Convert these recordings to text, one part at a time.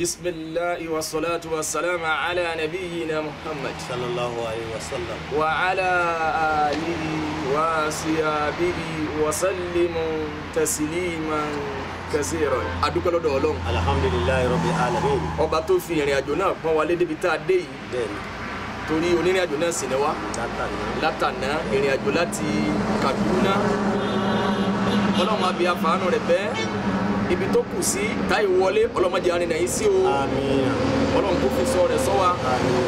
Bisimilahi wa salatu wa salam ala nabiyyina Muhammad sallallahu alayhi wa sallam wa ala alihi wa sahbihi wa sallimu tasliman kaseeran. A dúpẹ́ lọ́dọ̀ Ọlọ́run. Alhamdulillahi rabbil alamin. Ọba tó fi ìrìn àjò náà pọ́n wa lé débi tá a dé yìí. Bẹ́ẹ̀ni. Torí onírìn àjò náà sì ni wá. Látàná ìrìn àjò láti Kaduna. Ọlọ́run àbí àfààní rẹ̀ bẹ́ẹ̀. Ibi tó kù sí táyì wọlé ọlọ́mọdé arìnrìn yìí sí o. Àmín. Ọlọ́run kò fi sọ rẹ̀ sọ wa. Àmín.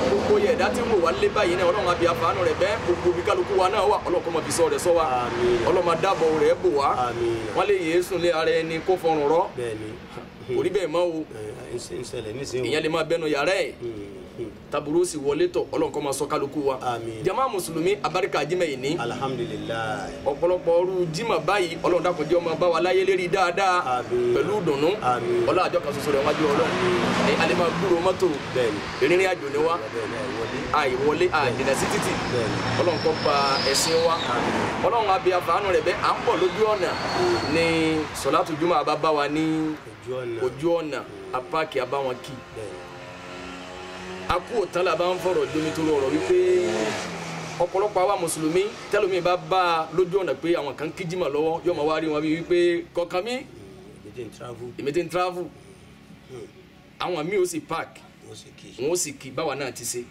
Gbogbo yẹ ẹ̀dá tí ń wò wá lé báyìí náà Ọlọ́run àbí àfààní rẹ̀ bẹ́ẹ̀ gbogbo ibi kálukú wa náà wà Ọlọ́run kó máa fi sọ rẹ̀ sọ wa. Àmín. Ọlọ́run máa dáàbò rẹ̀ bò wá. Àmín. Wọ́n lè yéé sùn lé ara ẹni kó fọrùn rọ́. Bẹ́ẹ̀ni. Kò rí bẹ́ẹ̀ mọ́ o. Ń ṣẹlẹ̀ nísìnyí. Ìyẹn lè máa bẹnu yàrá ẹ̀. Taburu sì wọlé tọ̀ Ọlọ́run kó máa sọ kálukú wa. Àmín. Jama mùsùlùmí abarika jimá yìí ní. Alhamdulilayi. Ọ̀pọ̀lọpọ̀ ọrú jimá báyìí Ọlọ́run dákun jẹ́ ó máa bá wa láyé lérí dáadáa. Àmín. Pẹ̀lú dùnnú. Àmín. Ọlá àjọ kan ṣoṣo rẹ̀ wájú Ọlọ́run. Ẹ alẹ́ máa gbúrò mọ́tò. Bẹ́ẹ̀ni. Ìrìnrìn àjò ni wá. Bẹ́ẹ̀ni àìwọlé. Àìwọlé àjìnà sí títì. Bẹ́ẹ̀ni. Ọlọ́run kó pa ẹ̀sìn wa. Ọlọ́run àbí àfààní rẹ̀ bẹ́ẹ̀ à ń bọ̀ lójú ọ̀nà ní sọ̀látù jùmọ̀ àbá bá wa ní ojú ọ̀nà apáàkì àbáwọn kì. Bẹ́ẹ̀ni. Akú òtán la bá ń fọ̀rọ̀ jomi tó lọ́rọ̀ wípé ọ̀pọ̀lọpọ̀ àwa mùsùlùmí tẹ́lómi bá bá a lójú ọ̀nà pé àwọn kan kí jímọ̀ lọ́wọ́ yóò máa wá rí wọn bí wípé kọ̀ọ̀kan mi èmi ti ń travel àwọn míì ó sì park wọn ó sì kí báwa náà ti ṣe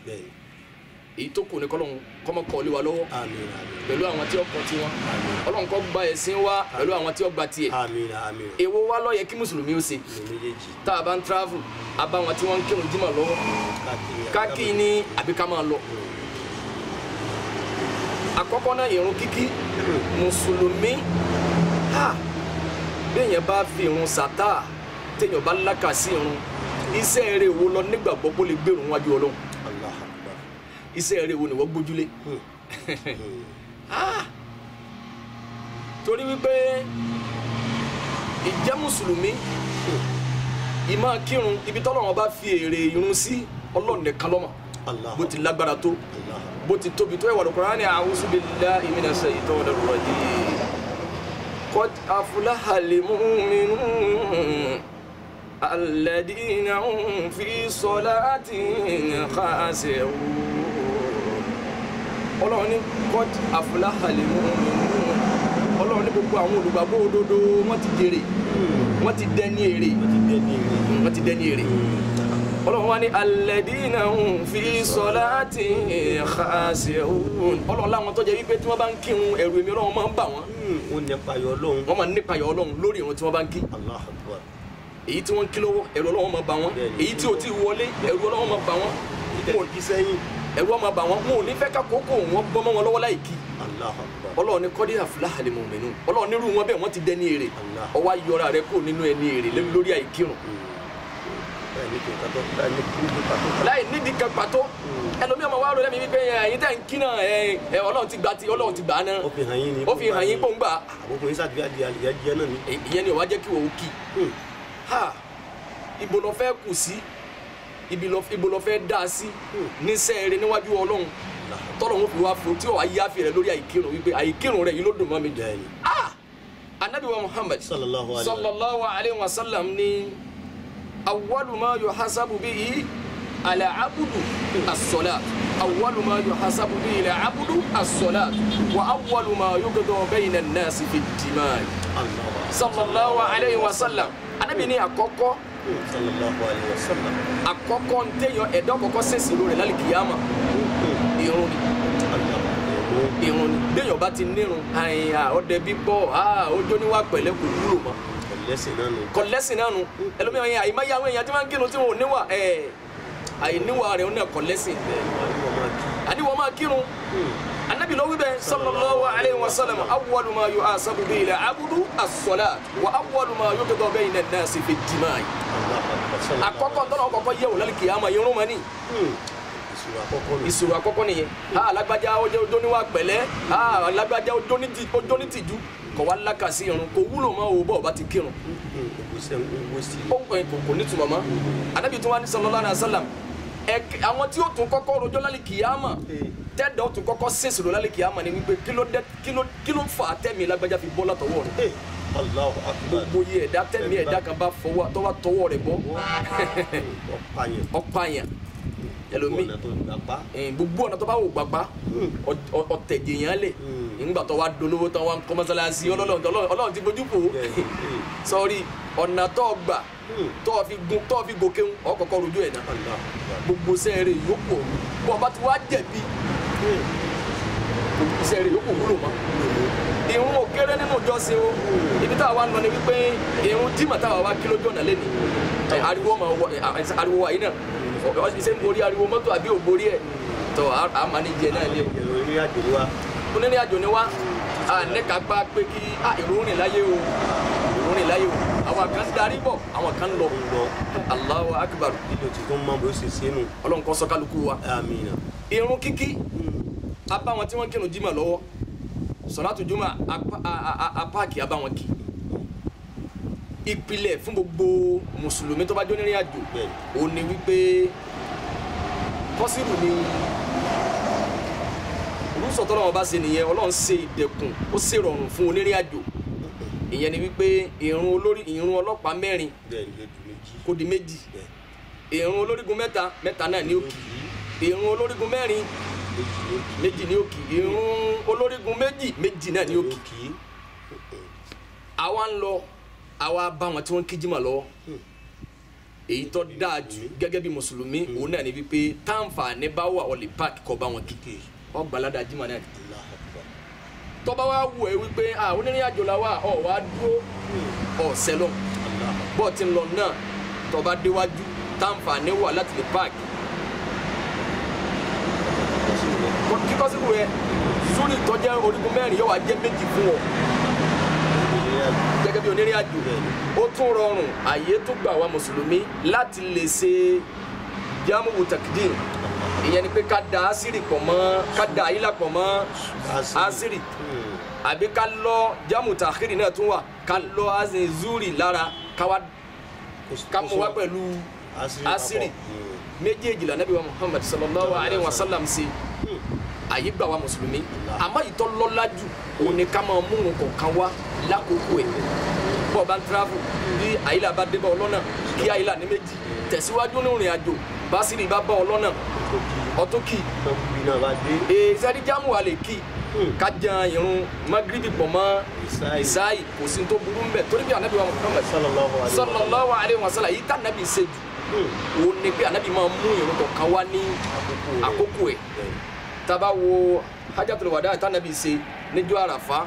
èyí tó kù ní kọ́lọ́hún kọ́mọkọ́ lé wa lọ́wọ́ pẹ̀lú àwọn tí ó kọ́ tiwọn Ọlọ́run kó gba ẹ̀sìn wa pẹ̀lú àwọn tí ó gba tiẹ̀ èwo wa ló yẹ kí mùsùlùmí ó ṣe tá a bá ń travel a bá wọn tí wọ́n ń kírun jímọ̀ lọ́wọ́ káàkiri ní àbí ká máa lọ. Àkọ́kọ́ náà ìrun kíkí mùsùlùmí ha béèyàn bá fi ìrun sàtà téèyàn bá lákàsí ìrun iṣẹ́ eré wo lọ nígbàgbọ́ kó lè gbèrún wájú Ọlọ́run iṣẹ́ eré wo ni wọ́n gbójúlé torí wípé ìjẹ́ mùsùlùmí ìmáa kírun ibi tọ́lọ́run bá fi èrè irun sí Ọlọ́run nìkan ló mọ̀ bó ti lágbára tó bó ti tóbi tó ẹwà Al-Qur'ani a'udhu billahi minash shaytanir rajim qad aflahal mu'minun alladhina hum fi salatihim khashi'un. Ọlọ́run ní qad aflahal mu'minun Ọlọ́run ní gbogbo àwọn olùgbàgbọ́ òdodo wọ́n ti jèrè wọ́n ti dẹni èrè wọ́n ti dẹni èrè. Ọlọ́run wá ní alladhina hum fi salatihim khashi'un. Ọlọ́run láwọn tó jẹ́ wípé tí wọ́n bá ń kírun ẹ̀rù èmi Ọlọ́run máa ń bà wọ́n. Wọ́n nípa ayọ̀ Ọlọ́run. Wọ́n máa nípa ayọ̀ Ọlọ́run lórí ìrun tí wọ́n bá ń kí. Allahu Akbar. Èyí tí wọ́n ń kí lọ́wọ́ ẹ̀rù Ọlọ́run máa bà wọ́n. Èyí tí ò tí ì wọlé ẹ̀rù Ọlọ́run máa bà wọ́n. Ẹ̀rù máa bà wọ́n. Wọn ò ní fẹ́ ká kókó wọn bọ́ mọ́ wọn lọ́wọ́ láì kí. Ọlọ́run ní qad aflahal mu'minun. Ọlọ́run nírú wọn bẹ́ẹ̀ wọ́n ti dẹni èrè. Ó wá yọra rẹ kúrò nínú ẹni èrè lórí àìkírun. Láì nídìí kan pàtó ẹlòmíì ọmọ wa rò lẹ́mi wípé ẹ̀yin tẹ́ ń kí náà ẹ Ọlọ́run ti gbà tí Ọlọ́run ti gbà á náà ó fi hàn yín pò ń gbà. Ìyẹn ni ó wá jẹ́ kí wọ́n ó kì í. Ibo lọ fẹ́ kù sí ibo lọ fẹ́ dá sí níṣẹ́ rẹ níwájú Ọlọ́run tọ́lọ́run fi wá fún tí ó wá yáfi rẹ lórí àìkírun wípé àìkírun rẹ yìí ló dùn mọ́ mi. Anabi wa Muhammad sallallahu alayhi wa sallam ni awwalu ma yuhasabu bihi al-abdu as-salat awwalu ma yuhasabu bihi al-abdu as-salat wa awwalu ma yuqda bayna an-nasi fi ad-dima'i sallallahu alayhi wa sallam. Anabi ní àkọ́kọ́ sallallahu alayhi wa sallam àkọ́kọ́ ntẹyọ ẹ̀dá kọ́kọ́ sẹsì lórí lálìkìyàmà irun ni irun ni déyàn bá ti nírun àyìnà ọdẹ bíbọ ọjọ́ níwá pẹ̀lẹ́ kò wúlò mọ́ kọlẹ́sìn náà nù ẹlòmíràn yẹn àyìnbá yà àwọn èèyàn tí wọ́n ń kírun tí wọn ò níwà àìníwà rẹ̀ náà kọlẹ́sìn àníwọ̀ máa kírun. Anabi ló wí bẹ́ẹ̀ sallallahu alayhi wa sallam awwalu ma yuhasabu bihi al-abdu as-salat wa awwalu ma yuqda bayna an-nasi fi ad-dima'i. Àkọ́kọ́ ntọ́nà kọ́kọ́ yẹ̀ wò lálìkìyàmà irun mọ́ ni ìṣòro àkọ́kọ́ nìyẹn. Alágbájá ọjọ́ níwà pẹ̀lẹ́ alágbájá ọjọ́ ní tìjú kọ̀ wá lákàsí irun kò wúlò mọ́ o bọ́ọ̀ bá ti kírun kò ní túmọ̀ mọ́. Anabi tí wọ́n ní sallallahu alayhi wa sallam àwọn tí ó tún kọ́kọ́ rojọ́ lálìkìyàmà tẹ́dọ̀ tún kọ́kọ́ sèṣirò lálìkìyàmà ni wípé kí ló ń fa tẹ́mi lágbájá fi bọ́ látọwọ́ rẹ̀. Allahu akbar. Gbogbo yìí ẹ̀dá tẹ̀mí ẹ̀dá kan bá fọwọ́ tó bá tọwọ́ rẹ̀ bọ́ ọ̀pààyàn ẹlòmíì gbogbo ọ̀nà tó bá wò gbàgbá ọ̀tẹ̀jẹ̀ yẹn lẹ̀ nígbà tó wá dolówó tán wá ń kọ́ mọ́sálásí Ọlọ́run ti bójú fò sọ́ọ́rí ọ̀nà tó gbà tó fi gòkè ń ọkọ̀ọ̀kọ̀ rojú ẹ̀ náà gbogbo sẹ́ẹ̀rẹ̀ yòókù bọ́ ọba ti wá jẹ̀bi gbogbo sẹ́ẹ̀rẹ̀ yòókù wúlò mọ́. Ìrun ò kéré nínú ìjọsìn o. Ibi tá a wá ń lọ ni wípé ìrun jímọ̀ táwa wá kí lójú ọ̀nà lẹ́nu ariwo máa wọ ariwo wa yìí náà ṣe ń borí ariwo mọ́tò àbí ò borí ẹ̀ tọ́ a máa ní jẹ náà lé o. Onírìn àjò ni wá a nẹ́ka pa pé kí ìrun rìn láyé o ìrun rìn láyé o àwọn kan darí bọ̀ àwọn kan lọ. Allahu akbar. Ọlọ́run kó ṣọ́ kálukú wa. Ìrun kíkí a bá wọn tí wọ́n kírun jímọ̀ lọ́wọ́ sọ̀látù jùmọ̀ apáàkì a bá wọn kí. Ìpìlẹ̀ fún gbogbo mùsùlùmí tó bá jó nírìn àjò ó ní wípé kọ́sírù ni rúṣọ̀ tọ́lọ́run bá ṣe nìyẹn. Ọlọ́run ṣe ìdẹ̀kùn ó ṣe rọrùn fún onírìn àjò. Ìyẹn ni wípé ìrun olórí ìrun ọlọ́pàá mẹ́rin kó di méjì, ìrun olórígun mẹ́ta mẹ́ta náà ní òkì, ìrun olórígun mẹ́rin méjì ní òkì, ìrun olórígun méjì méjì náà ní òkì. Àwa ń lọ àwa bá wọn tí wọ́n ń kí jímọ̀ lọ́wọ́. Èyí tó dáa jù gẹ́gẹ́ bí mùsùlùmí òun náà ni wípé táǹfààní bá wà ọ lè páàkì kọ́ bá wọn kí ọ gbàládà jímọ̀ náà. Tọ́ba wa wù ẹ́ wípé onírìn àjò la wà ọ wá dúró ọ sẹ́lọ̀ bọ́ọ̀ ti ń lọ náà tọ́ba déwájú táǹfààní wà láti lè páàkì kíkọ́ síbù rẹ sórí ìtọ́jẹ́ orígun mẹ́rin yóò wá jẹ́ méjì fún ọ gẹ́gẹ́ bí onírìn àjò. Ó tún rọrùn àyè tó gbà wá mùsùlùmí láti lè ṣe jámù takdim. Ìyẹn ni pé ká da asiri pọ̀ mọ́ ká da àyílà pọ̀ mọ́ asiri àbí ká lọ jámù takhiri náà tún wà ká lọ azin zuri lára ká mú wá pẹ̀lú asiri méjèèjì la Nábì wa Muhammad sallallahu alayhi wa sallam ṣe àyè gbà wá mùsùlùmí. Àmọ́ ìtọ́ lọ́lá jù òun ni ká máa mú òun kọ̀ọ̀kan wá lákòókò ẹ̀. Bọ́ọ̀ bá ń tíráfù bí àyílà bá dé bá ọ lọ́nà kí àyílà ní méjì tẹ̀síwájú ní ìrìn àjò básírì bá bá ọ lọ́nà ọtún kì í sẹ́ni jámù wa lè kì í ká jan irun magribi pọ̀ mọ́ ìsáì kò sí tó burú mbẹ̀ torí bí anabi wa Muhammad sallallahu alayhi wa sallam yìí tá anabi ṣe jù òun ni pé anabi máa mú irun kọ̀ọ̀kan wá ní àkókò ẹ̀. Tá bá wo hajjatul wada tá anabi ṣe níjọ́ àràfá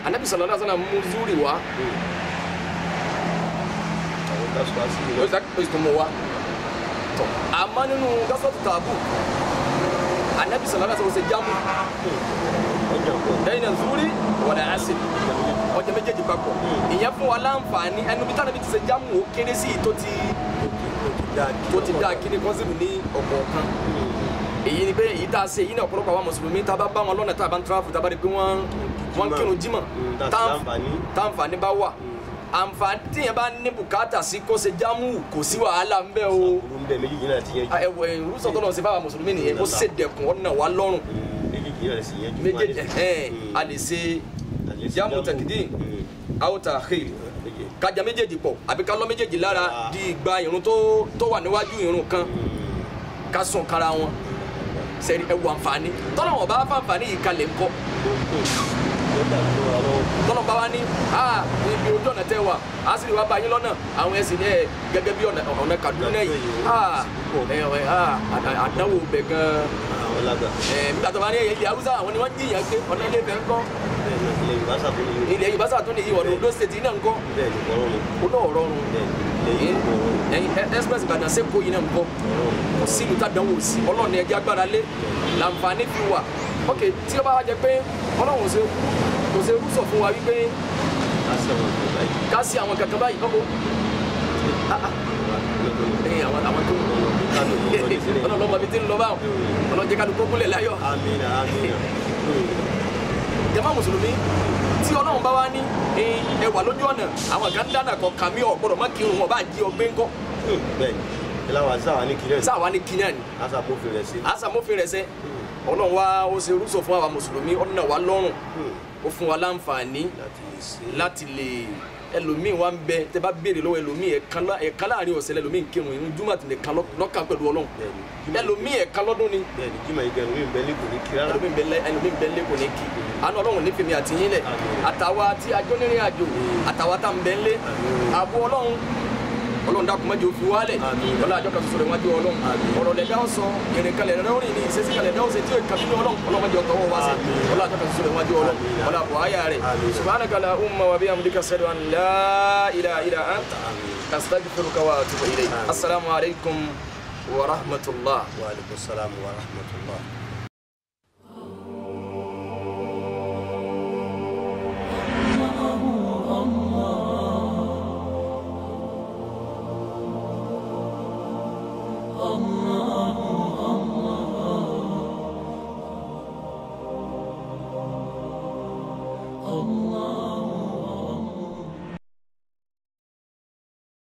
anabi sallallahu alayhi wa sallam mú zuri wá àmọ́ nínú gásọ́tù tààbù anabi sallallahu alaihi wasallam ṣe jámù lẹ́yìn zuri wal asr ọjọ́ méjèèjì papọ̀. Ìyẹn fún wa láǹfààní ẹnu bí tánàbí ti ṣe jámù ó kéré sí i tó ti dáa kíni kọ́sìrì ní ọ̀kọ̀ọ̀kan. Èyí ni pé èyí tá a ṣe èyí ní ọ̀pọ̀lọpọ̀ àwọn mùsùlùmí tá a bá bá wọn lọ́nà tá a bá ń tíráfù tá a bá rí pé wọ́n ń kírun jímọ̀ táǹfààní bá wà àǹfààní tíyẹn bá ní bùkátà sí kó ṣe jámù kò sí wàhálà ń bẹ o. Ẹwẹ ìrúsọ tó lọ sí fáwọn mùsùlùmí nìyẹn ó ṣe dẹkùn ọ̀nà wa lọ́rùn méjèèjì a lè ṣe jámù tẹkídì aw ta'khir kájà méjèèjì pọ̀ àbí ká lọ méjèèjì lára di ìgbà irun tó wà níwájú irun kan ká sùn kára wọn sẹ́ni ẹwù àǹfààní tọ́lọ́wọ̀n bá fàǹfààní yìí kalẹ̀ ńkọ́ tọ́lọ́ bá wa ní ibi ojú ọ̀nà tẹ́ wà á sì wá bá yín lọ́nà àwọn ẹ̀sìn ní ẹ̀ gẹ́gẹ́ bí ọ̀nà Kaduna yìí àdánwò bẹ̀ gan-an nígbà tó bá ní ilẹ̀ Haúsá àwọn ni wọ́n jìyàn gbé ọ̀nà ilé Ifẹ̀ ńkọ́ ilẹ̀ Yorùbá sàtún ní ọ̀nà Ondo State náà ńkọ́ ó náà rọrùn express Ìbàdàn sẹ́kọ̀ọ́ yìí náà ńkọ́ kò sí ìlú tàdánwò sí Ọlọ́run ní ẹjẹ́ agbára lé làǹfààní fi wà. Ok tí ó bá wá jẹ pé Ọlọ́run kò ṣe rúṣọ̀ fún wa wípé ká sí àwọn kankan báyìí kọ́kọ́ àwọn tó Ọlọ́run ọmọ bíi ti ń lọ báwọn Ọlọ́run jẹ́ kálukú kúnlẹ̀ láyọ̀. Jàmá mùsùlùmí tí Ọlọ́run bá wá ní ẹ wà lójú ọ̀nà àwọn kan dáná kọ kàmí ọ̀ gbọ́dọ̀ má kírun wọn bá jí ọgbẹ́ ńkọ́. Sáwa ní kiri náà ni. Àṣà mọ́fin rẹ̀ sí. Ọlọ́run wa ó ṣe rúṣọ fún àwa mùsùlùmí, ọ̀nà wa lọ́rùn, ó fún wa láǹfààní láti lè ẹlòmíì wa ń bẹ tẹ bá béèrè lọ́wọ́ ẹlòmíì ẹ̀kan láàrin ọ̀sẹ̀ ẹlòmíì ń kírun irun júmọ̀ nìkan lọ́kàn pẹ̀lú Ọlọ́run, ẹlòmíì ẹ̀kan lọ́dún ni, ẹlòmíì ń bẹ lé kò ní kí. Àánú Ọlọ́run ní fèmí àti yín lẹ̀, àtàwa tí a jọ nírìn àjò, àtàwa tá ń bẹ ń lé, àbò Ọlọ́run Ọlọ́run dákun má jẹ́ ó fi wálẹ̀, ọlọ́run àjọ kan ṣoṣo rẹ̀ wájú Ọlọ́run, ọ̀rọ̀ lẹ̀dá ọ̀sán ìrìn kalẹ̀ rẹ̀ rìn ní ìṣesí kalẹ̀ dá ọ̀sẹ̀ tí ó kàbí ní Ọlọ́run, Ọlọ́run má jẹ́ ọ̀tọ̀wọ́ wá sí, ọlọ́run àjọ kan ṣoṣo rẹ̀ wájú Ọlọ́run, ọlọ́run àbọ̀ àyà rẹ̀ subhanaka allahumma wa bihamdika ashhadu an la ilaha illa anta astaghfiruka wa atubu ilayk. Assalamu alaykum wa rahmatullah. Wa alaykum salam wa rahmatullah. Allah.